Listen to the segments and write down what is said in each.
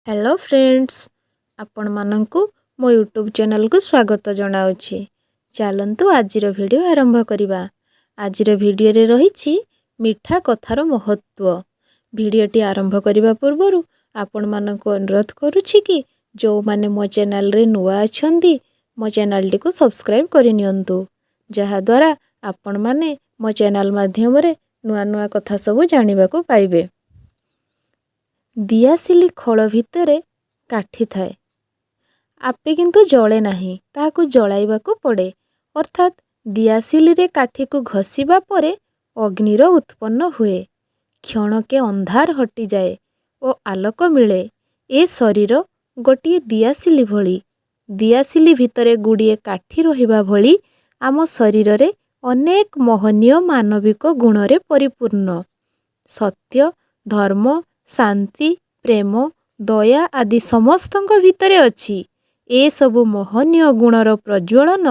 Hello friends, ଆପଣମାନଙ୍କୁ ମୋ YouTube ଚ୍ୟାନେଲକୁ ସ୍ୱାଗତ ଜଣାଉଛି। ଚାଲନ୍ତୁ, ଆଜିର ଭିଡ଼ିଓ ଆରମ୍ଭ କରିବା। ଆଜିର ଭିଡ଼ିଓରେ ରହିଛି ମିଠା କଥାର ମହତ୍ତ୍ୱ। ଭିଡ଼ିଓଟି ଆରମ୍ଭ କରିବା ପୂର୍ବରୁ ଆପଣମାନଙ୍କୁ ଅନୁରୋଧ କରୁଛି କି ଯେଉଁମାନେ ମୋ ଚ୍ୟାନେଲରେ ନୂଆ ଅଛନ୍ତି, ମୋ ଚ୍ୟାନେଲଟିକୁ ସବସ୍କ୍ରାଇବ୍ କରିନିଅନ୍ତୁ, ଯାହାଦ୍ୱାରା ଆପଣମାନେ ମୋ ଚ୍ୟାନେଲ ମାଧ୍ୟମରେ ନୂଆ ନୂଆ କଥା ସବୁ ଜାଣିବାକୁ ପାଇବେ। ଦିଆସିଲି ଖୋଳ ଭିତରେ କାଠି ଥାଏ, ଆପେ କିନ୍ତୁ ଜଳେ ନାହିଁ, ତାହାକୁ ଜଳାଇବାକୁ ପଡ଼େ। ଅର୍ଥାତ୍ ଦିଆସିଲିରେ କାଠିକୁ ଘଷିବା ପରେ ଅଗ୍ନିର ଉତ୍ପନ୍ନ ହୁଏ। କ୍ଷଣକେ ଅନ୍ଧାର ହଟିଯାଏ ଓ ଆଲୋକ ମିଳେ। ଏ ଶରୀର ଗୋଟିଏ ଦିଆସିଲି ଭଳି। ଦିଆସିଲି ଭିତରେ ଗୁଡ଼ିଏ କାଠି ରହିବା ଭଳି ଆମ ଶରୀରରେ ଅନେକ ମହନୀୟ ମାନବିକ ଗୁଣରେ ପରିପୂର୍ଣ୍ଣ। ସତ୍ୟ, ଧର୍ମ, ଶାନ୍ତି, ପ୍ରେମ, ଦୟା ଆଦି ସମସ୍ତଙ୍କ ଭିତରେ ଅଛି। ଏସବୁ ମହନୀୟ ଗୁଣର ପ୍ରଜ୍ୱଳନ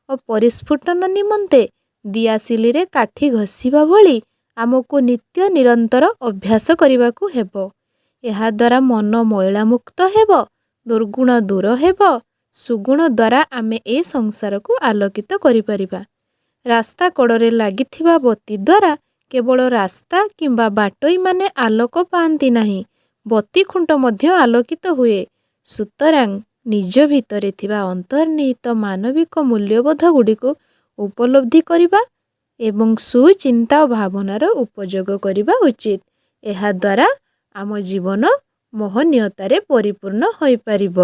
ଓ ପରିସ୍ଫୁଟନ ନିମନ୍ତେ ଦିଆସିଲିରେ କାଠି ଘଷିବା ଭଳି ଆମକୁ ନିତ୍ୟ ନିରନ୍ତର ଅଭ୍ୟାସ କରିବାକୁ ହେବ। ଏହାଦ୍ୱାରା ମନ ମଇଳାମୁକ୍ତ ହେବ, ଦୁର୍ଗୁଣ ଦୂର ହେବ, ସୁଗୁଣ ଦ୍ୱାରା ଆମେ ଏ ସଂସାରକୁ ଆଲୋକିତ କରିପାରିବା। ରାସ୍ତା କଡ଼ରେ ଲାଗିଥିବା ବତି ଦ୍ୱାରା କେବଳ ରାସ୍ତା କିମ୍ବା ବାଟୋଇମାନେ ଆଲୋକ ପାଆନ୍ତି ନାହିଁ, ବତି ଖୁଣ୍ଟ ମଧ୍ୟ ଆଲୋକିତ ହୁଏ। ସୁତରାଂ ନିଜ ଭିତରେ ଥିବା ଅନ୍ତର୍ନିହିତ ମାନବିକ ମୂଲ୍ୟବୋଧଗୁଡ଼ିକୁ ଉପଲବ୍ଧି କରିବା ଏବଂ ସୁଚିନ୍ତା ଓ ଭାବନାର ଉପଯୋଗ କରିବା ଉଚିତ। ଏହାଦ୍ୱାରା ଆମ ଜୀବନ ମହନୀୟତାରେ ପରିପୂର୍ଣ୍ଣ ହୋଇପାରିବ।